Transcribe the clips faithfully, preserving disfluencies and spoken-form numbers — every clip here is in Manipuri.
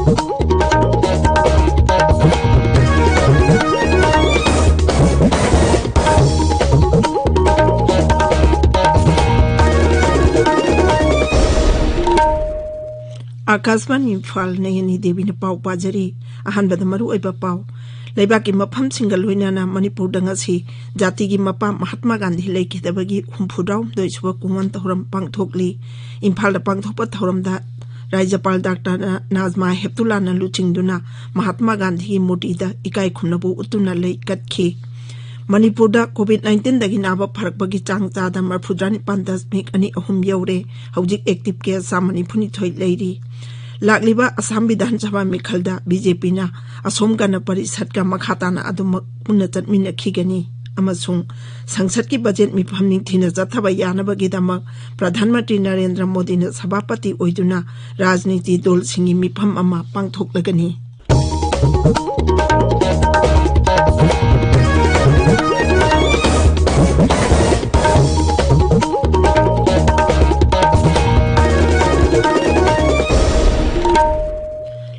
ꯑꯥꯀꯥꯁꯕꯥꯅꯤ ꯏꯝꯐꯥꯜ, ꯅꯌꯅꯤ ꯗꯦꯕꯤꯅ ꯄꯥꯎ ꯄꯥꯖꯔꯤ꯫ ꯑꯍꯥꯟꯕꯗ ꯃꯔꯨꯑꯣꯏꯕ ꯄꯥꯎ꯫ ꯂꯩꯕꯥꯛꯀꯤ ꯃꯐꯝꯁꯤꯡꯒ ꯂꯣꯏꯅꯅ ꯃꯅꯤꯄꯨꯔꯗ ꯉꯁꯤ ꯖꯥꯇꯤꯒꯤ ꯃꯄꯥ ꯃꯍꯥꯠꯃꯥ ꯒꯥꯟꯙꯤ ꯂꯩꯈꯤꯗꯕꯒꯤ ꯍꯨꯝꯐꯨꯇꯔꯥꯍꯨꯝꯗꯣꯏ ꯁꯨꯕ ꯀꯨꯡꯑꯣꯟ ꯊꯧꯔꯝ ꯄꯥꯡꯊꯣꯛꯂꯤ꯫ ꯏꯝꯐꯥꯜꯗ ꯄꯥꯡꯊꯣꯛꯄ ꯊꯧꯔꯝꯗ ꯔꯥꯖ꯭ꯌꯄꯥꯜ ꯗꯥꯛꯇꯔ ꯅꯥꯖꯃꯥ ꯍꯦꯞꯇꯨꯂꯥꯅ ꯂꯨꯆꯤꯡꯗꯨꯅ ꯃꯍꯥꯠꯃꯥ ꯒꯥꯟꯙꯤꯒꯤ ꯃꯨꯔꯇꯤꯗ ꯏꯀꯥꯏ ꯈꯨꯝꯅꯕ ꯎꯠꯇꯨꯅ ꯂꯩ ꯀꯠꯈꯤ꯫ ꯃꯅꯤꯄꯨꯔꯗ ꯀꯣꯚꯤꯗ ꯅꯥꯏꯟꯇꯤꯟꯗꯒꯤ ꯅꯥꯕ ꯐꯔꯛꯄꯒꯤ ꯆꯥꯡ ꯆꯥꯗ ꯃꯔꯤꯐꯨꯇꯔꯥꯅꯤꯄꯥꯟ ꯗꯁꯃꯤꯛ ꯑꯅꯤ ꯑꯍꯨꯝ ꯌꯧꯔꯦ꯫ ꯍꯧꯖꯤꯛ ꯑꯦꯛꯇꯤꯚ ꯀꯦꯁ ꯆꯥꯝꯃ ꯅꯤꯐꯨꯅꯤꯊꯣꯏ ꯂꯩꯔꯤ꯫ ꯂꯥꯛꯂꯤꯕ ꯑꯁꯥꯝ ꯕꯤꯙꯥꯟ ꯁꯚꯥ ꯃꯤꯈꯜꯗ ꯕꯤ ꯖꯦ ꯄꯤꯅ ꯑꯁꯣꯝ ꯒꯅ ꯄꯔꯤꯁꯠꯀ ꯃꯈꯥ ꯇꯥꯅ ꯑꯗꯨꯃꯛ ꯄꯨꯟꯅ ꯆꯠꯃꯤꯟꯅꯈꯤꯒꯅꯤ ꯑꯃꯁꯨꯡ ꯁꯪꯁꯠꯀꯤ ꯕꯖꯦꯠ ꯃꯤꯐꯝ ꯅꯤꯡꯊꯤꯅ ꯆꯠꯊꯕ ꯌꯥꯅꯕꯒꯤꯗꯃꯛ ꯄ꯭ꯔꯙꯥꯟ ꯃꯟꯇ꯭ꯔꯤ ꯅꯔꯦꯟꯗ꯭ꯔ ꯃꯣꯗꯤꯅ ꯁꯚꯥꯄꯇꯤ ꯑꯣꯏꯗꯨꯅ ꯔꯥꯖꯅꯤꯇꯤ ꯗꯜꯁꯤꯡꯒꯤ ꯃꯤꯐꯝ ꯑꯃ ꯄꯥꯡꯊꯣꯛꯂꯒꯅꯤ꯫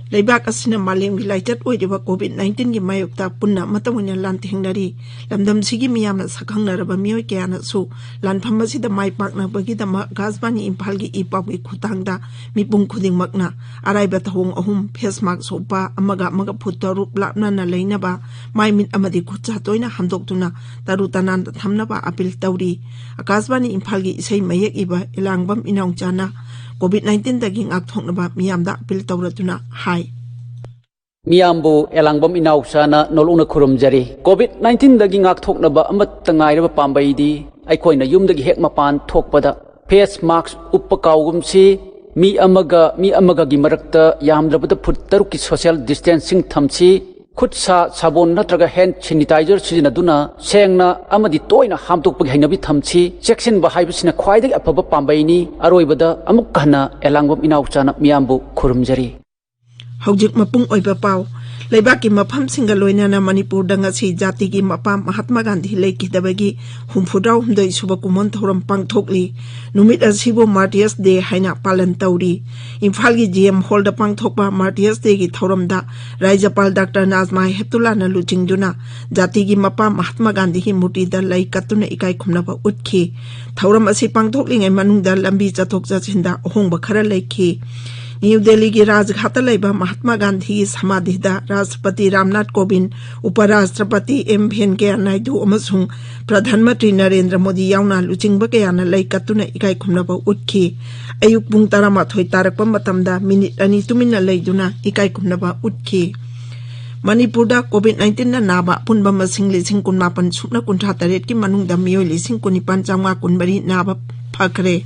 ꯂꯩꯕꯥꯛ ꯑꯁꯤꯅ ꯃꯥꯂꯦꯝꯒꯤ ꯂꯥꯏꯆꯠ ꯑꯣꯏꯔꯤꯕ ꯀꯣꯚꯤꯗ ꯅꯥꯏꯟꯇꯤꯟꯒꯤ ꯃꯥꯌꯣꯛꯇ ꯄꯨꯟꯅ ꯑꯃꯠꯇ ꯑꯣꯏꯅ ꯂꯥꯟꯊꯦꯡꯅꯔꯤ꯫ ꯂꯝꯗꯝꯁꯤꯒꯤ ꯃꯤꯌꯥꯝꯅ ꯁꯛꯈꯪꯅꯔꯕ ꯃꯤꯑꯣꯏ ꯀꯌꯥꯅꯁꯨ ꯂꯥꯟꯐꯝ ꯑꯁꯤꯗ ꯃꯥꯏ ꯄꯥꯛꯅꯕꯒꯤꯗꯃꯛ ꯑꯥꯀꯥꯁꯕꯥꯅꯤ ꯏꯝꯐꯥꯜꯒꯤ ꯏ ꯄꯥꯎꯒꯤ ꯈꯨꯠꯊꯥꯡꯗ ꯃꯤꯄꯨꯝ ꯈꯨꯗꯤꯡꯃꯛꯅ ꯑꯔꯥꯏꯕ ꯊꯧꯑꯣꯡ ꯑꯍꯨꯝ, ꯐꯦꯁ ꯃꯥꯛꯁ ꯎꯞꯄ, ꯑꯃꯒ ꯑꯃꯒ ꯐꯨꯠ ꯇꯔꯨꯛ ꯂꯥꯞꯅꯅ ꯂꯩꯅꯕ, ꯃꯥꯏ ꯃꯤꯠ ꯑꯃꯗꯤ ꯈꯨꯠ ꯁꯥ ꯇꯣꯏꯅ ꯍꯥꯝꯗꯣꯛꯇꯨꯅ ꯇꯔꯨ ꯇꯅꯥꯟꯅ ꯊꯝꯅꯕ ꯑꯄꯤꯜ ꯇꯧꯔꯤ꯫ ꯑꯥꯀꯥꯁꯕꯥꯅꯤ ꯏꯝꯐꯥꯜꯒꯤ ꯏꯁꯩ ꯃꯌꯦꯛ ꯏꯕ ꯏꯂꯥꯡꯕꯝ ꯏꯅꯥꯎꯆꯥꯅ ꯀꯣꯚꯤꯗ ꯅꯥꯏꯟꯇꯤꯟꯗꯒꯤ ꯉꯥꯛꯊꯣꯛꯅꯕ ꯃꯤꯌꯥꯝꯗ ꯑꯄꯤꯜ ꯇꯧꯔꯗꯨꯅ ꯍꯥꯏ꯫ ꯃꯤꯌꯥꯝꯕꯨ ꯑꯦꯂꯥꯡꯕꯝ ꯏꯅꯥꯎꯆꯥꯅ ꯅꯣꯜꯂꯨꯛꯅ ꯈꯨꯔꯨꯝꯖꯔꯤ꯫ ꯀꯣꯚꯤꯗ ꯅꯥꯏꯟꯇꯤꯟꯗꯒꯤ ꯉꯥꯛꯊꯣꯛꯅꯕ ꯑꯃꯠꯇ ꯉꯥꯏꯔꯕ ꯄꯥꯝꯕꯩꯗꯤ ꯑꯩꯈꯣꯏꯅ ꯌꯨꯝꯗꯒꯤ ꯍꯦꯛ ꯃꯄꯥꯟ ꯊꯣꯛꯄꯗ ꯐꯦꯁ ꯃꯥꯛꯁ ꯎꯞꯄ ꯀꯥꯎꯒꯨꯝꯁꯤ, ꯃꯤ ꯑꯃꯒ ꯃꯤ ꯑꯃꯒꯒꯤ ꯃꯔꯛꯇ ꯌꯥꯝꯗ꯭ꯔꯕꯗ ꯐꯨꯠ ꯇꯔꯨꯛꯀꯤ ꯁꯣꯁꯤꯌꯦꯜ ꯗꯤꯁꯇꯦꯟꯁꯤꯡ ꯊꯝꯁꯤ, ꯈꯨꯠ ꯁꯥ ꯁꯥꯕꯣꯟ ꯅꯠꯇ꯭ꯔꯒ ꯍꯦꯟ ꯁꯦꯅꯤꯇꯥꯏꯖꯔ ꯁꯤꯖꯤꯟꯅꯗꯨꯅ ꯁꯦꯡꯅ ꯑꯃꯗꯤ ꯇꯣꯏꯅ ꯍꯥꯝꯗꯣꯛꯄꯒꯤ ꯍꯩꯅꯕꯤ ꯊꯝꯁꯤ꯫ ꯆꯦꯛꯁꯤꯟꯕ ꯍꯥꯏꯕꯁꯤꯅ ꯈ꯭ꯋꯥꯏꯗꯒꯤ ꯑꯐꯕ ꯄꯥꯝꯕꯩꯅꯤ꯫ ꯑꯔꯣꯏꯕꯗ ꯑꯃꯨꯛ ꯍꯟꯅ ꯑꯦꯂꯥꯡꯕꯝ ꯏꯅꯥꯎꯆꯥꯅ ꯃꯤꯌꯥꯝꯕꯨ ꯈꯨꯔꯨꯝꯖꯔꯤ꯫ ꯍꯧꯖꯤꯛ ꯃꯄꯨꯡ ꯑꯣꯏꯕ ꯄꯥꯎ꯫ ꯂꯩꯕꯥꯛꯀꯤ ꯃꯐꯝꯁꯤꯡꯒ ꯂꯣꯏꯅꯅ ꯃꯅꯤꯄꯨꯔꯗ ꯉꯁꯤ ꯖꯥꯇꯤꯒꯤ ꯃꯄꯥ ꯃꯍꯥꯠꯃꯥ ꯒꯥꯟꯙꯤ ꯂꯩꯈꯤꯗꯕꯒꯤ ꯍꯨꯝꯐꯨꯇꯔꯥꯍꯨꯝꯗꯣꯏ ꯁꯨꯕ ꯀꯨꯝꯑꯣꯟ ꯊꯧꯔꯝ ꯄꯥꯡꯊꯣꯛꯂꯤ꯫ ꯅꯨꯃꯤꯠ ꯑꯁꯤꯕꯨ Martyrs' Day ꯍꯥꯏꯅ ꯄꯥꯂꯟ ꯇꯧꯔꯤ꯫ ꯏꯝꯐꯥꯜꯒꯤ G M Hall ꯗ ꯄꯥꯡꯊꯣꯛꯄ Martyrs' Day ꯒꯤ ꯊꯧꯔꯝꯗ ꯔꯥꯖ꯭ꯌꯄꯥꯜ ꯗꯥꯛꯇꯔ ꯅꯥꯖꯃꯥ ꯍꯦꯞꯇꯨꯜꯂꯥꯅ ꯂꯨꯆꯤꯡꯗꯨꯅ ꯖꯥꯇꯤꯒꯤ ꯃꯄꯥ ꯃꯍꯥꯠꯃꯥ ꯒꯥꯟꯙꯤꯒꯤ ꯃꯨꯔꯇꯤꯗ ꯂꯩ ꯀꯠꯇꯨꯅ ꯏꯀꯥꯏ ꯈꯨꯝꯅꯕ ꯎꯠꯈꯤ꯫ ꯊꯧꯔꯝ ꯑꯁꯤ ꯄꯥꯡꯊꯣꯛꯂꯤꯉꯩ ꯃꯅꯨꯡꯗ ꯂꯝꯕꯤ ꯆꯠꯊꯣꯛ ꯆꯠꯁꯤꯟꯗ ꯑꯍꯣꯡꯕ ꯈꯔ ꯂꯩꯈꯤ꯫ ꯅ꯭ꯌꯨ ꯗꯦꯜꯂꯤꯒꯤ ꯔꯥꯖꯘꯥꯠꯇ ꯂꯩꯕ ꯃꯍꯥꯠꯃꯥ ꯒꯥꯟꯙꯤꯒꯤ ꯁꯃꯥꯙꯤꯗ ꯔꯥꯁꯇ꯭ꯔꯄꯇꯤ ꯔꯥꯝꯅꯥꯊ ꯀꯣꯕꯤꯟꯗ, ꯎꯄꯔꯥꯁꯇ꯭ꯔꯄꯇꯤ ꯑꯦꯝ ꯚꯦꯟꯀꯌꯥ ꯅꯥꯏꯗꯨ ꯑꯃꯁꯨꯡ ꯄ꯭ꯔꯙꯥꯟ ꯃꯟꯇ꯭ꯔꯤ ꯅꯔꯦꯟꯗ꯭ꯔ ꯃꯣꯗꯤ ꯌꯥꯎꯅ ꯂꯨꯆꯤꯡꯕ ꯀꯌꯥꯅ ꯂꯩ ꯀꯠꯇꯨꯅ ꯏꯀꯥꯏ ꯈꯨꯝꯅꯕ ꯎꯠꯈꯤ꯫ ꯑꯌꯨꯛ ꯄꯨꯡ ꯇꯔꯥꯃꯥꯊꯣꯏ ꯇꯥꯔꯛꯄ ꯃꯇꯝꯗ ꯃꯤꯅꯤꯠ ꯑꯅꯤ ꯇꯨꯃꯤꯟꯅ ꯂꯩꯗꯨꯅ ꯏꯀꯥꯏ ꯈꯨꯝꯅꯕ ꯎꯠꯈꯤ꯫ ꯃꯅꯤꯄꯨꯔꯗ COVID nineteen ꯅ ꯅꯥꯕ ꯑꯄꯨꯟꯕ ꯃꯁꯤꯡ ꯂꯤꯁꯤꯡ ꯀꯨꯟꯃꯥꯄꯟ ꯁꯨꯞꯅ ꯀꯨꯟꯊ꯭ꯔꯥ ꯇꯔꯦꯠꯀꯤ ꯃꯅꯨꯡꯗ ꯃꯤꯑꯣꯏ ꯂꯤꯁꯤꯡ ꯀꯨꯟꯅꯤꯄꯥꯟ ꯆꯥꯝꯃꯉꯥ ꯀꯨꯟꯃꯔꯤ ꯅꯥꯕ ꯐꯈ꯭ꯔꯦ꯫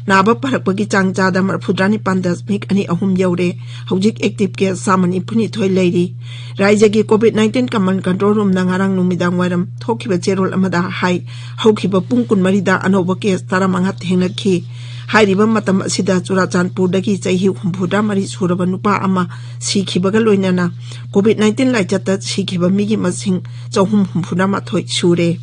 ꯅꯥꯕ ꯐꯔꯛꯄꯒꯤ ꯆꯥꯡ ꯆꯥꯗ ꯃꯔꯐꯨꯇꯔꯥ ꯅꯤꯄꯥꯟ ꯗꯁꯃꯤꯛ ꯑꯅꯤ ꯑꯍꯨꯝ ꯌꯧꯔꯦ꯫ ꯍꯧꯖꯤꯛ active case ꯆꯥꯝꯃ ꯅꯤꯐꯨꯅꯤꯊꯣꯏ ꯂꯩꯔꯤ꯫ ꯔꯥꯖ꯭ꯌꯒꯤ COVID nineteen Command Control Room ꯅ ꯉꯔꯥꯡ ꯅꯨꯃꯤꯗꯥꯡ ꯋꯥꯏꯔꯝ ꯊꯣꯛꯈꯤꯕ ꯆꯦꯔꯣꯜ ꯑꯃꯗ ꯍꯥꯏ, ꯍꯧꯈꯤꯕ ꯄꯨꯡ ꯀꯨꯟꯃꯔꯤꯗ ꯑꯅꯧꯕ case ꯇꯔꯥꯃꯉꯥ ꯊꯦꯡꯅꯈꯤ꯫ ꯍꯥꯏꯔꯤꯕ ꯃꯇꯝ ꯑꯁꯤꯗ ꯆꯨꯔꯥꯆꯥꯟꯄꯨꯔꯗꯒꯤ ꯆꯍꯤ ꯍꯨꯝꯐꯨꯇꯔꯥ ꯃꯔꯤ ꯁꯨꯔꯕ ꯅꯨꯄꯥ ꯑꯃ ꯁꯤꯈꯤꯕꯒ ꯂꯣꯏꯅꯅ COVID nineteen ꯂꯥꯏꯆꯠꯇ ꯁꯤꯈꯤꯕ ꯃꯤꯒꯤ ꯃꯁꯤꯡ ꯆꯍꯨꯝ ꯍꯨꯝꯐꯨꯇꯔꯥ ꯃꯥꯊꯣꯏ ꯁꯨꯔꯦ꯫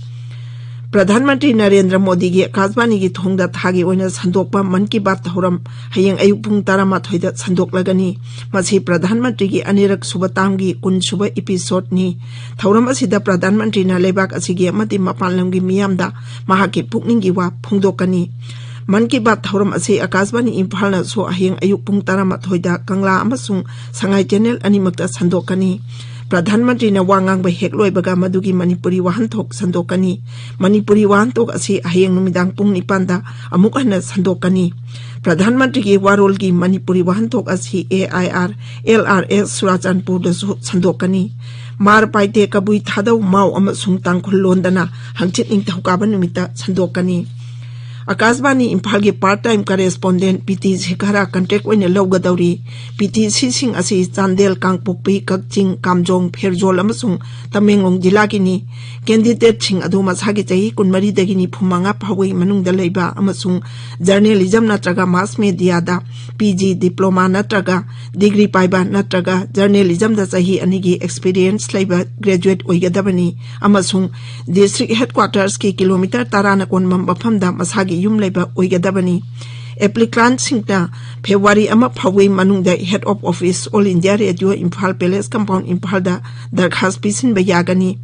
ꯄ꯭ꯔꯙꯥꯟ ꯃꯟꯇ꯭ꯔꯤ ꯅꯔꯦꯟꯗ꯭ꯔ ꯃꯣꯗꯤꯒꯤ ꯑꯀꯥꯁꯕꯥꯅꯤꯒꯤ ꯊꯣꯡꯗ ꯊꯥꯒꯤ ꯑꯣꯏꯅ ꯁꯟꯗꯣꯛꯄ ꯃꯟ ꯀꯤ ꯕꯥꯠ ꯊꯧꯔꯝ ꯍꯌꯦꯡ ꯑꯌꯨꯛ ꯄꯨꯡ ꯇꯔꯥꯃꯥꯊꯣꯏꯗ ꯁꯟꯗꯣꯛꯂꯒꯅꯤ꯫ ꯃꯁꯤ ꯄ꯭ꯔꯙꯥꯟ ꯃꯟꯇ꯭ꯔꯤꯒꯤ ꯑꯅꯤꯔꯛ ꯁꯨꯕ term ꯒꯤ ꯀꯨꯟ ꯁꯨꯕ episode ꯅꯤ꯫ ꯊꯧꯔꯝ ꯑꯁꯤꯗ ꯄ꯭ꯔꯙꯥꯟ ꯃꯟꯇ꯭ꯔꯤꯅ ꯂꯩꯕꯥꯛ ꯑꯁꯤꯒꯤ ꯑꯃꯗꯤ ꯃꯄꯥꯟ ꯂꯝꯒꯤ ꯃꯤꯌꯥꯝꯗ ꯃꯍꯥꯛꯀꯤ ꯄꯨꯛꯅꯤꯡꯒꯤ ꯋꯥ ꯐꯣꯡꯗꯣꯛꯀꯅꯤ꯫ ꯃꯟ ꯀꯤ ꯕꯥꯠ ꯊꯧꯔꯝ ꯑꯁꯤ ꯑꯀꯥꯁꯕꯥꯅꯤ ꯏꯝꯐꯥꯜꯅꯁꯨ ꯍꯌꯦꯡ ꯑꯌꯨꯛ ꯄꯨꯡ ꯇꯔꯥꯃꯥꯊꯣꯏꯗ ꯀꯪꯂꯥ ꯑꯃꯁꯨꯡ ꯁꯉꯥꯏ channel ꯑꯅꯤꯃꯛꯇ ꯁꯟꯗꯣꯛꯀꯅꯤ꯫ ꯄ꯭ꯔꯙꯥꯟ ꯃꯟꯇ꯭ꯔꯤꯅ ꯋꯥ ꯉꯥꯡꯕ ꯍꯦꯛ ꯂꯣꯏꯕꯒ ꯃꯗꯨꯒꯤ ꯃꯅꯤꯄꯨꯔꯤ ꯋꯥꯍꯟꯊꯣꯛ ꯁꯟꯗꯣꯛꯀꯅꯤ꯫ ꯃꯅꯤꯄꯨꯔꯤ ꯋꯥꯍꯟꯊꯣꯛ ꯑꯁꯤ ꯍꯌꯦꯡ ꯅꯨꯃꯤꯗꯥꯡ ꯄꯨꯡ ꯅꯤꯄꯥꯟꯗ ꯑꯃꯨꯛ ꯍꯟꯅ ꯁꯟꯗꯣꯛꯀꯅꯤ꯫ ꯄ꯭ꯔꯙꯥꯟ ꯃꯟꯇ꯭ꯔꯤꯒꯤ ꯋꯥꯔꯣꯜꯒꯤ ꯃꯅꯤꯄꯨꯔꯤ ꯋꯥꯍꯟꯊꯣꯛ ꯑꯁꯤ A I R L R S ꯆꯨꯔꯥꯆꯥꯟꯄꯨꯔꯗꯁꯨ ꯁꯟꯗꯣꯛꯀꯅꯤ꯫ ꯃꯥꯔ ꯄꯥꯏꯇꯦ ꯀꯕꯨꯏ ꯊꯥꯗꯧ ꯃꯥꯎ ꯑꯃꯁꯨꯡ ꯇꯥꯡꯈꯨꯜ ꯂꯣꯟꯗꯅ ꯍꯪꯆꯤꯠ ꯅꯤꯡꯊꯧꯀꯥꯕ ꯅꯨꯃꯤꯠꯇ ꯁꯟꯗꯣꯛꯀꯅꯤ꯫ ꯑꯀꯥꯁꯕꯥꯅꯤ ꯏꯝꯐꯥꯜꯒꯤ part time correspondent P T Sikhara contract ꯑꯣꯏꯅ ꯂꯧꯒꯗꯧꯔꯤ꯫ ꯄꯤ ꯇꯤ ꯁꯤꯁꯤꯡ ꯑꯁꯤ ꯆꯥꯟꯗꯦꯜ, ꯀꯥꯡꯄꯣꯛꯄꯤ, ꯀꯛꯆꯤꯡ, ꯀꯥꯝꯖꯣꯡ, ꯐꯦꯔꯖꯣꯜ ꯑꯃꯁꯨꯡ ꯇꯃꯦꯡꯂꯣꯡ ꯖꯤꯂꯥꯒꯤꯅꯤ꯫ Candidateꯁꯤꯡ ꯑꯗꯨ ꯃꯁꯥꯒꯤ ꯆꯍꯤ ꯀꯨꯟꯃꯔꯤꯗꯒꯤ ꯅꯤꯐꯨꯃꯉꯥ ꯐꯥꯎꯕꯒꯤ ꯃꯅꯨꯡꯗ ꯂꯩꯕ ꯑꯃꯁꯨꯡ journalism ꯅꯠꯇ꯭ꯔꯒ mass mediaꯗ P G diploma ꯅꯠꯇ꯭ꯔꯒ degree ꯄꯥꯏꯕ ꯅꯠꯇ꯭ꯔꯒ journalismꯗ ꯆꯍꯤ ꯑꯅꯤꯒꯤ experience ꯂꯩꯕ graduate ꯑꯣꯏꯒꯗꯕꯅꯤ ꯑꯃꯁꯨꯡ district headquartersꯀꯤ kilometre ꯇꯔꯥꯅ ꯀꯣꯟꯕ ꯃꯐꯝꯗ ꯃꯁꯥꯒꯤ ꯌꯨꯝ ꯂꯩꯕ ꯑꯣꯏꯒꯗꯕꯅꯤ꯫ Applicantꯁꯤꯡꯅ February ꯑꯃ ꯐꯥꯎꯕꯒꯤ ꯃꯅꯨꯡꯗ Head of Office, All India Radio, Imphal Palace Compound, ꯏꯝꯐꯥꯜꯗ ꯗꯔꯈꯥꯁ ꯄꯤꯁꯤꯟꯕ ꯌꯥꯒꯅꯤ꯫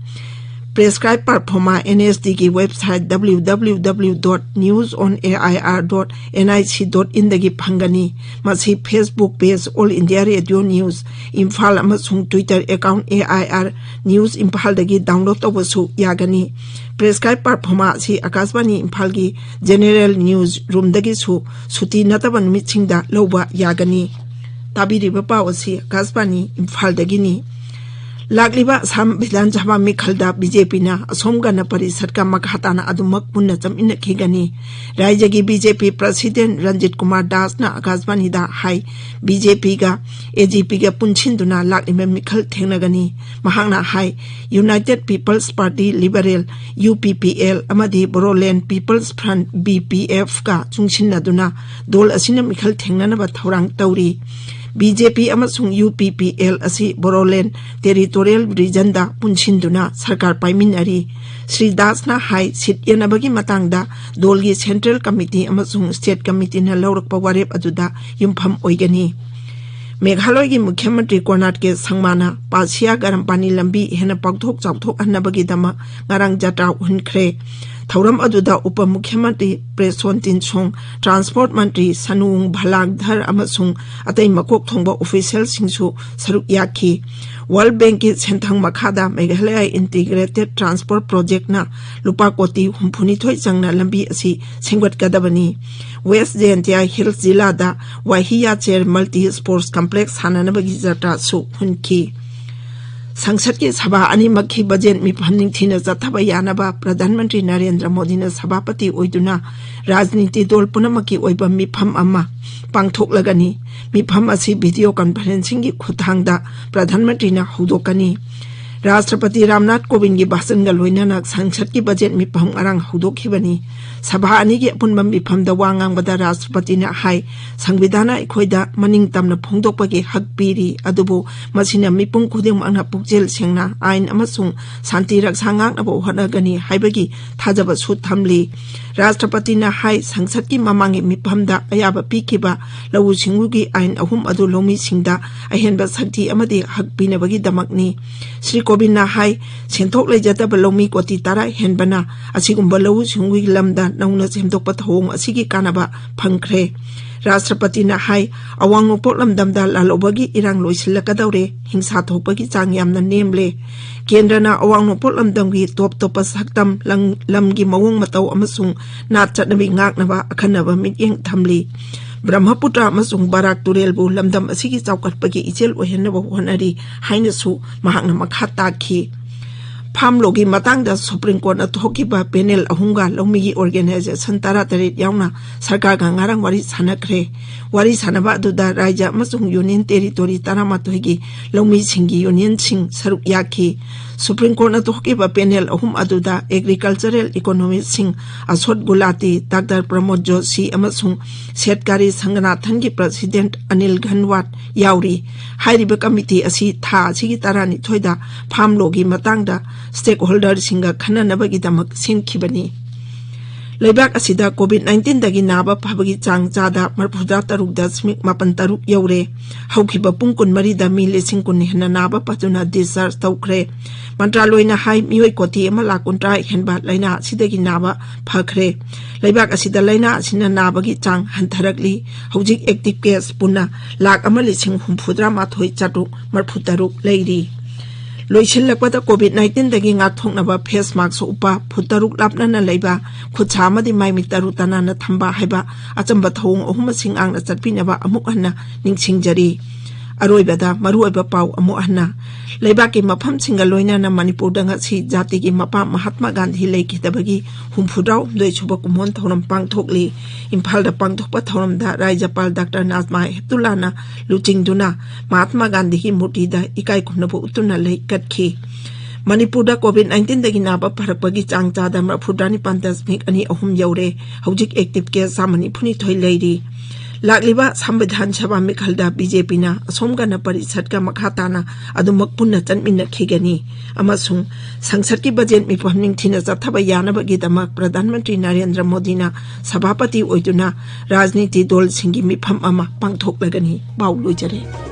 Prescribed performa N S Dꯒꯤ website W W W dot news on A I R dot N I C dot inꯗꯒꯤ ꯐꯪꯒꯅꯤ꯫ ꯃꯁꯤ Facebook page All India Radio News Imphal ꯑꯃꯁꯨꯡ Twitter account A I R News ꯏꯝꯐꯥꯜꯗꯒꯤ download ꯇꯧꯕꯁꯨ ꯌꯥꯒꯅꯤ꯫ Prescribed performa ꯑꯁꯤ ꯑꯀꯥꯁꯕꯥꯅꯤ ꯏꯝꯐꯥꯜꯒꯤ general news roomꯗꯒꯤꯁꯨ ꯁꯨꯇꯤ ꯅꯠꯇꯕ ꯅꯨꯃꯤꯠꯁꯤꯡꯗ ꯂꯧꯕ ꯌꯥꯒꯅꯤ꯫ ꯇꯥꯕꯤꯔꯤꯕ ꯄꯥꯎ ꯑꯁꯤ ꯑꯀꯥꯁꯕꯥꯅꯤ ꯏꯝꯐꯥꯜꯗꯒꯤꯅꯤ꯫ ꯂꯥꯛꯂꯤꯕ ꯑꯁꯥꯝ ꯕꯤꯙꯥꯟ ꯁꯚꯥ ꯃꯤꯈꯜꯗ B J Pꯅ ꯑꯁꯣꯝ ꯒꯅ ꯄꯔꯤꯁꯠꯀ ꯃꯈꯥ ꯇꯥꯅ ꯑꯗꯨꯃꯛ ꯄꯨꯟꯅ ꯆꯠꯃꯤꯟꯅꯈꯤꯒꯅꯤ꯫ ꯔꯥꯏꯖ꯭ꯌꯒꯤ B J P president Ranjit Kumar ꯗꯥꯁꯅ ꯑꯀꯥꯁꯕꯥꯅꯤꯗ high, B J Pꯒ A G Pꯒ ꯄꯨꯟꯁꯤꯟꯗꯨꯅ ꯂꯥꯛꯂꯤꯕ ꯃꯤꯈꯜ ꯊꯦꯡꯅꯒꯅꯤ꯫ ꯃꯍꯥꯛꯅ ꯍꯥꯏ, United People's Party Liberal, U P P L, ꯑꯃꯗꯤ Bodoland People's Front, B P F, ꯀ ꯆꯨꯡꯁꯤꯟꯅꯗꯨꯅ ꯗꯣꯜ ꯑꯁꯤꯅ ꯃꯤꯈꯜ ꯊꯦꯡꯅꯅꯕ ꯊꯧꯔꯥꯡ ꯇꯧꯔꯤ꯫ B J P ꯑꯃꯁꯨꯡ U P P L ꯑꯁꯤ Bodoland Territorial Regionꯗ ꯄꯨꯟꯁꯤꯟꯗꯨꯅ ꯁꯔꯀꯥꯔ ꯄꯥꯏꯃꯤꯟꯅꯔꯤ꯫ ꯁ꯭ꯔꯤ ꯗꯥꯁꯅ ꯍꯥꯏ, seat ꯌꯦꯟꯅꯕꯒꯤ ꯃꯇꯥꯡꯗ ꯗꯣꯜꯒꯤ Central Committee ꯑꯃꯁꯨꯡ State Committeeꯅ ꯂꯧꯔꯛꯄ ꯋꯥꯔꯦꯞ ꯑꯗꯨꯗ ꯌꯨꯝꯐꯝ ꯑꯣꯏꯒꯅꯤ꯫ ꯃꯦꯘꯥꯂꯌꯒꯤ ꯃꯨꯈ꯭ꯌ ꯃꯟꯇ꯭ꯔꯤ ꯀꯣꯅꯥꯔꯗ ꯀꯦ ꯁꯪꯃꯥꯅ ꯄꯥꯁꯤꯌꯥ ꯒꯔꯝꯄꯥꯅꯤ ꯂꯝꯕꯤ ꯍꯦꯟꯅ ꯄꯥꯛꯊꯣꯛ ꯆꯥꯎꯊꯣꯛꯍꯟꯅꯕꯒꯤꯗꯃꯛ ꯉꯔꯥꯡ ꯖꯇ꯭ꯔꯥ ꯎꯍꯟꯈ꯭ꯔꯦ꯫ ꯊꯧꯔꯝ ꯑꯗꯨꯗ ꯎꯄ ꯃꯨꯈ꯭ꯌ ꯃꯟꯇ꯭ꯔꯤ ꯄ꯭ꯔꯦꯁꯣꯟ ꯇꯤꯟꯁꯣꯡ, transport ꯃꯟꯇ꯭ꯔꯤ ꯁꯅꯨꯡ ꯚꯂꯥꯛꯙꯔ ꯑꯃꯁꯨꯡ ꯑꯇꯩ ꯃꯀꯣꯛ ꯊꯣꯡꯕ officialꯁꯤꯡꯁꯨ ꯁꯔꯨꯛ ꯌꯥꯈꯤ꯫ World Bankꯀꯤ ꯁꯦꯟꯊꯪ ꯃꯈꯥꯗ ꯃꯦꯘꯥꯂꯌ Integrated Transport Projectꯅ ꯂꯨꯄꯥ ꯀꯣꯇꯤ ꯍꯨꯝꯐꯨꯅꯤꯊꯣꯏ ꯆꯪꯅ ꯂꯝꯕꯤ ꯑꯁꯤ ꯁꯦꯝꯒꯠꯀꯗꯕꯅꯤ꯫ West Jaintia Hills ꯖꯤꯂꯥꯗ ꯋꯥꯍꯤꯌꯥꯆꯦꯔ Multi Sports Complex ꯁꯥꯟꯅꯅꯕꯒꯤ ꯖꯇ꯭ꯔꯥꯁꯨ ꯍꯨꯟꯈꯤ꯫ ꯁꯪꯁꯠꯀꯤ ꯁꯚꯥ ꯑꯅꯤꯃꯛꯀꯤ ꯕꯖꯦꯠ ꯃꯤꯐꯝ ꯅꯤꯡꯊꯤꯅ ꯆꯠꯊꯕ ꯌꯥꯅꯕ ꯄ꯭ꯔꯙꯥꯟ ꯃꯟꯇ꯭ꯔꯤ ꯅꯔꯦꯟꯗ꯭ꯔ ꯃꯣꯗꯤꯅ ꯁꯚꯥꯄꯇꯤ ꯑꯣꯏꯗꯨꯅ ꯔꯥꯖꯅꯤꯇꯤ ꯗꯣꯜ ꯄꯨꯝꯅꯃꯛꯀꯤ ꯑꯣꯏꯕ ꯃꯤꯐꯝ ꯑꯃ ꯄꯥꯡꯊꯣꯛꯂꯒꯅꯤ꯫ ꯃꯤꯐꯝ ꯑꯁꯤ ꯚꯤꯗꯤꯑꯣ ꯀꯟꯐꯔꯦꯟꯁꯤꯡꯒꯤ ꯈꯨꯠꯊꯥꯡꯗ ꯄ꯭ꯔꯙꯥꯟ ꯃꯟꯇ꯭ꯔꯤꯅ ꯍꯧꯗꯣꯛꯀꯅꯤ꯫ ꯔꯥꯁꯇ꯭ꯔꯄꯇꯤ ꯔꯥꯝꯅꯥꯊ ꯀꯣꯕꯤꯟꯒꯤ ꯚꯥꯁꯟꯒ ꯂꯣꯏꯅꯅ ꯁꯪꯁꯠꯀꯤ ꯕꯖꯦꯠ ꯃꯤꯐꯝ ꯉꯔꯥꯡ ꯍꯧꯗꯣꯛꯈꯤꯕꯅꯤ꯫ ꯁꯚꯥ ꯑꯅꯤꯒꯤ ꯑꯄꯨꯟꯕ ꯃꯤꯐꯝꯗ ꯋꯥ ꯉꯥꯡꯕꯗ ꯔꯥꯁꯇ꯭ꯔꯄꯇꯤꯅ ꯍꯥꯏ, ꯁꯪꯕꯤꯙꯥꯟꯅ ꯑꯩꯈꯣꯏꯗ ꯃꯅꯤꯡ ꯇꯝꯅ ꯐꯣꯡꯗꯣꯛꯄꯒꯤ ꯍꯛ ꯄꯤꯔꯤ, ꯑꯗꯨꯕꯨ ꯃꯁꯤꯅ ꯃꯤꯄꯨꯝ ꯈꯨꯗꯤꯡꯃꯛꯅ ꯄꯨꯛꯆꯦꯜ ꯁꯦꯡꯅ ꯑꯥꯏꯟ ꯑꯃꯁꯨꯡ ꯁꯥꯟꯇꯤ ꯔꯛꯁꯥ ꯉꯥꯛꯅꯕ ꯍꯣꯠꯅꯒꯅꯤ ꯍꯥꯏꯕꯒꯤ ꯊꯥꯖꯕꯁꯨ ꯊꯝꯂꯤ꯫ ꯔꯥꯁꯇ꯭ꯔꯄꯇꯤꯅ ꯍꯥꯏ, ꯁꯪꯁꯠꯀꯤ ꯃꯃꯥꯡꯒꯤ ꯃꯤꯐꯝꯗ ꯑꯌꯥꯕ ꯄꯤꯈꯤꯕ ꯂꯧꯎ ꯁꯤꯡꯎꯒꯤ ꯑꯥꯏꯟ ꯑꯍꯨꯝ ꯑꯗꯨ ꯂꯧꯃꯤꯁꯤꯡꯗ ꯑꯍꯦꯟꯕ ꯁꯛꯇꯤ ꯑꯃꯗꯤ ꯍꯛ ꯄꯤꯅꯕꯒꯤꯗꯃꯛꯅꯤ꯫ ꯁ꯭ꯔꯤ ꯀꯣꯕꯤꯟꯅ ꯍꯥꯏ, ꯁꯦꯟꯊꯣꯛ ꯂꯩꯖꯗꯕ ꯂꯧꯃꯤ ꯀꯣꯇꯤ ꯇꯔꯥ ꯍꯦꯟꯕꯅ ꯑꯁꯤꯒꯨꯝꯕ ꯂꯧꯎ ꯁꯤꯡꯎꯒꯤ ꯂꯝꯗ ꯅꯧꯅ ꯁꯦꯝꯗꯣꯛꯄ ꯊꯧꯑꯣꯡ ꯑꯁꯤꯒꯤ ꯀꯥꯟꯅꯕ ꯐꯪꯈ꯭ꯔꯦ꯫ ꯔꯥꯁꯇ꯭ꯔꯄꯇꯤꯅ ꯍꯥꯏ, ꯑꯋꯥꯡ ꯅꯣꯡꯄꯣꯛ ꯂꯝꯗꯝꯗ ꯂꯥꯜꯍꯧꯕꯒꯤ ꯏꯔꯥꯡ ꯂꯣꯏꯁꯤꯜꯂꯛꯀꯗꯧꯔꯦ, ꯍꯤꯡꯁꯥ ꯊꯣꯛꯄꯒꯤ ꯆꯥꯡ ꯌꯥꯝꯅ ꯅꯦꯝꯂꯦ꯫ ꯀꯦꯟꯗ꯭ꯔꯅ ꯑꯋꯥꯡ ꯅꯣꯡꯄꯣꯛ ꯂꯝꯗꯝꯒꯤ ꯇꯣꯞ ꯇꯣꯞꯄ ꯁꯛꯇꯝ, ꯂꯝ-, ꯂꯝꯒꯤ ꯃꯑꯣꯡ ꯃꯇꯧ ꯑꯃꯁꯨꯡ ꯅꯥꯠ ꯆꯠꯅꯕꯤ ꯉꯥꯛꯅꯕ ꯑꯈꯟꯅꯕ ꯃꯤꯠꯌꯦꯡ ꯊꯝꯂꯤ꯫ ꯕ꯭ꯔꯍꯃꯄꯨꯇ꯭ꯔ ꯑꯃꯁꯨꯡ ꯕꯔꯥꯛ ꯇꯨꯔꯦꯜꯕꯨ ꯂꯝꯗꯝ ꯑꯁꯤꯒꯤ ꯆꯥꯎꯈꯠꯄꯒꯤ ꯏꯆꯦꯜ ꯑꯣꯏꯍꯟꯅꯕ ꯍꯣꯠꯅꯔꯤ ꯍꯥꯏꯅꯁꯨ ꯃꯍꯥꯛꯅ ꯃꯈꯥ ꯇꯥꯈꯤ꯫ ꯐꯥꯝ ꯂꯣꯒꯤ ꯃꯇꯥꯡꯗ ꯁꯨꯄ꯭ꯔꯤꯝ ꯀꯣꯔꯠꯅ ꯊꯣꯛꯈꯤꯕ ꯄꯦꯅꯦꯜ ꯑꯍꯨꯝꯒ ꯂꯧꯃꯤꯒꯤ ꯑꯣꯔꯒꯅꯥꯏꯖꯦꯁꯟ ꯇꯔꯥꯇꯔꯦꯠ ꯌꯥꯎꯅ ꯁꯔꯀꯥꯔꯒ ꯉꯔꯥꯡ ꯋꯥꯔꯤ ꯁꯥꯟꯅꯈ꯭ꯔꯦ꯫ ꯋꯥꯔꯤ ꯁꯥꯟꯅꯕ ꯑꯗꯨꯗ ꯔꯥꯖ꯭ꯌ ꯑꯃꯁꯨꯡ ꯌꯨꯅꯤꯌꯟ ꯇꯦꯔꯤꯇꯣꯔꯤ ꯇꯔꯥꯃꯥꯊꯣꯏꯒꯤ ꯂꯧꯃꯤꯁꯤꯡꯒꯤ ꯌꯨꯅꯤꯌꯟꯁꯤꯡ ꯁꯔꯨꯛ ꯌꯥꯈꯤ꯫ ꯁꯨꯄ꯭ꯔꯤꯝ ꯀꯣꯔꯠꯅ ꯊꯣꯛꯈꯤꯕ ꯄꯦꯅꯦꯜ ꯑꯍꯨꯝ ꯑꯗꯨꯗ ꯑꯦꯒ꯭ꯔꯤꯀꯜꯆꯔꯦꯜ ꯏꯀꯣꯅꯣꯃꯤꯁꯁꯤꯡ ꯑꯁꯣꯠ ꯒꯨꯂꯥꯇꯤ, ꯗꯥꯛꯇꯔ ꯄ꯭ꯔꯃꯣꯗ ꯖꯣꯁꯤ ꯑꯃꯁꯨꯡ ꯁꯦꯠꯀꯥꯔꯤ ꯁꯪꯒꯅꯥꯊꯟꯒꯤ ꯄ꯭ꯔꯁꯤꯗꯦꯟꯠ ꯑꯅꯤꯜ ꯘꯟꯋꯥꯠ ꯌꯥꯎꯔꯤ꯫ ꯍꯥꯏꯔꯤꯕ ꯀꯃꯤꯇꯤ ꯑꯁꯤ ꯊꯥ ꯑꯁꯤꯒꯤ ꯇꯔꯥꯅꯤꯊꯣꯏꯗ ꯐꯥꯝ ꯂꯣꯒꯤ ꯃꯇꯥꯡꯗ ꯁ꯭ꯇꯦꯛꯍꯣꯜꯗꯔꯁꯤꯡꯒ ꯈꯟꯅꯅꯕꯒꯤꯗꯃꯛ ꯁꯦꯝꯈꯤꯕꯅꯤ꯫ ꯂꯩꯕꯥꯛ ꯑꯁꯤꯗ ꯀꯣꯚꯤꯗ ꯅꯥꯏꯟꯇꯤꯟꯗꯒꯤ ꯅꯥꯕ ꯐꯕꯒꯤ ꯆꯥꯡ ꯆꯥꯗ ꯃꯔꯤꯐꯨꯇꯔꯨꯛ ꯗꯁꯃꯤꯛ ꯃꯥꯄꯟ ꯇꯔꯨꯛ ꯌꯧꯔꯦ꯫ ꯍꯧꯈꯤꯕ ꯄꯨꯡ ꯀꯨꯟꯃꯔꯤꯗ ꯃꯤ ꯂꯤꯁꯤꯡ ꯀꯨꯟ ꯍꯦꯟꯅ ꯅꯥꯕ ꯐꯗꯨꯅ ꯗꯤꯁꯆꯥꯔꯖ ꯇꯧꯈ꯭ꯔꯦ꯫ ꯃꯟꯇ꯭ꯔꯥꯂꯣꯏꯅ ꯍꯥꯏ, ꯃꯤꯑꯣꯏ ꯀꯣꯇꯤ ꯑꯃ ꯂꯥꯈ ꯀꯨꯟꯊ꯭ꯔꯥ ꯍꯦꯟꯕ ꯂꯥꯏꯅꯥ ꯑꯁꯤꯗꯒꯤ ꯅꯥꯕ ꯐꯈ꯭ꯔꯦ꯫ ꯂꯩꯕꯥꯛ ꯑꯁꯤꯗ ꯂꯥꯏꯅꯥ ꯑꯁꯤꯅ ꯅꯥꯕꯒꯤ ꯆꯥꯡ ꯍꯟꯊꯔꯛꯂꯤ꯫ ꯍꯧꯖꯤꯛ ꯑꯦꯛꯇꯤꯚ ꯀꯦꯁ ꯄꯨꯟꯅ ꯂꯥꯈ ꯑꯃ ꯂꯤꯁꯤꯡ ꯍꯨꯝꯐꯨꯇꯔꯥ ꯃꯥꯊꯣꯏ ꯆꯥꯇ꯭ꯔꯨꯛ ꯃꯔꯤꯐꯨꯇꯔꯨꯛ ꯂꯩꯔꯤ꯫ ꯂꯣꯏꯁꯤꯜꯂꯛꯄꯗ ꯀꯣꯚꯤꯗ ꯅꯥꯏꯟꯇꯤꯟꯗꯒꯤ ꯉꯥꯛꯊꯣꯛꯅꯕ ꯐꯦꯁ ꯃꯥꯛꯁ ꯎꯞꯄ, ꯐꯨꯠ ꯇꯔꯨꯛ ꯂꯥꯞꯅꯅ ꯂꯩꯕ, ꯈꯨꯠꯁꯥ ꯑꯃꯗꯤ ꯃꯥꯏ ꯃꯤꯠ ꯇꯔꯨ ꯇꯅꯥꯟꯅ ꯊꯝꯕ ꯍꯥꯏꯕ ꯑꯆꯝꯕ ꯊꯧꯑꯣꯡ ꯑꯍꯨꯝ ꯑꯁꯤ ꯉꯥꯛꯅ ꯆꯠꯄꯤꯅꯕ ꯑꯃꯨꯛ ꯍꯟꯅ ꯅꯤꯡꯁꯤꯡꯖꯔꯤ꯫ ꯑꯔꯣꯏꯕꯗ ꯃꯔꯨꯑꯣꯏꯕ ꯄꯥꯎ ꯑꯃꯨꯛ ꯍꯟꯅ꯫ ꯂꯩꯕꯥꯛꯀꯤ ꯃꯐꯝꯁꯤꯡꯒ ꯂꯣꯏꯅꯅ ꯃꯅꯤꯄꯨꯔꯗ ꯉꯁꯤ ꯖꯥꯇꯤꯒꯤ ꯃꯄꯥ ꯃꯍꯥꯠꯃꯥ ꯒꯥꯟꯙꯤ ꯂꯩꯈꯤꯗꯕꯒꯤ ꯍꯨꯝꯐꯨꯇꯔꯥꯍꯨꯝꯗꯣꯏ ꯁꯨꯕ ꯀꯨꯝꯑꯣꯟ ꯊꯧꯔꯝ ꯄꯥꯡꯊꯣꯛꯂꯤ꯫ ꯏꯝꯐꯥꯜꯗ ꯄꯥꯡꯊꯣꯛꯄ ꯊꯧꯔꯝꯗ ꯔꯥꯖ꯭ꯌꯄꯥꯜ ꯗꯥꯛꯇꯔ ꯅꯥꯖꯃꯥ ꯍꯦꯞꯇꯨꯜꯂꯥꯅ ꯂꯨꯆꯤꯡꯗꯨꯅ ꯃꯍꯥꯠꯃꯥ ꯒꯥꯟꯙꯤꯒꯤ ꯃꯨꯔꯇꯤꯗ ꯏꯀꯥꯏ ꯈꯨꯝꯅꯕ ꯎꯠꯇꯨꯅ ꯂꯩ ꯀꯠꯈꯤ꯫ ꯃꯅꯤꯄꯨꯔꯗ ꯀꯣꯚꯤꯗ ꯅꯥꯏꯟꯇꯤꯟꯗꯒꯤ ꯅꯥꯕ ꯐꯔꯛꯄꯒꯤ ꯆꯥꯡ ꯆꯥꯗ ꯃꯔꯐꯨꯇꯔꯥꯅꯤꯄꯥꯟ ꯗꯁꯃꯤꯛ ꯑꯅꯤ ꯑꯍꯨꯝ ꯌꯧꯔꯦ꯫ ꯍꯧꯖꯤꯛ ꯑꯦꯛꯇꯤꯚ ꯀꯦꯁ ꯆꯥꯝꯃ ꯅꯤꯐꯨꯅꯤꯊꯣꯏ ꯂꯩꯔꯤ꯫ ꯂꯥꯛꯂꯤꯕ ꯑꯁꯥꯝ ꯕꯤꯙꯥꯟ ꯁꯚꯥ ꯃꯤꯈꯜꯗ ꯕꯤꯖꯦꯄꯤꯅ ꯑꯁꯣꯝ ꯒꯅ ꯄꯔꯤꯁꯠꯀ ꯃꯈꯥ ꯇꯥꯅ ꯑꯗꯨꯃꯛ ꯄꯨꯟꯅ ꯆꯠꯃꯤꯟꯅꯈꯤꯒꯅꯤ ꯑꯃꯁꯨꯡ ꯁꯪꯁꯠꯀꯤ ꯕꯖꯦꯠ ꯃꯤꯐꯝ ꯅꯤꯡꯊꯤꯅ ꯆꯠꯊꯕ ꯌꯥꯅꯕꯒꯤꯗꯃꯛ ꯄ꯭ꯔꯙꯥꯟ ꯃꯟꯇ꯭ꯔꯤ ꯅꯔꯦꯟꯗ꯭ꯔ ꯃꯣꯗꯤꯅ ꯁꯚꯥꯄꯇꯤ ꯑꯣꯏꯗꯨꯅ ꯔꯥꯖꯅꯤꯇꯤ ꯗꯜꯁꯤꯡꯒꯤ ꯃꯤꯐꯝ ꯑꯃ ꯄꯥꯡꯊꯣꯛꯂꯒꯅꯤ꯫ ꯄꯥꯎ ꯂꯣꯏꯖꯔꯦ꯫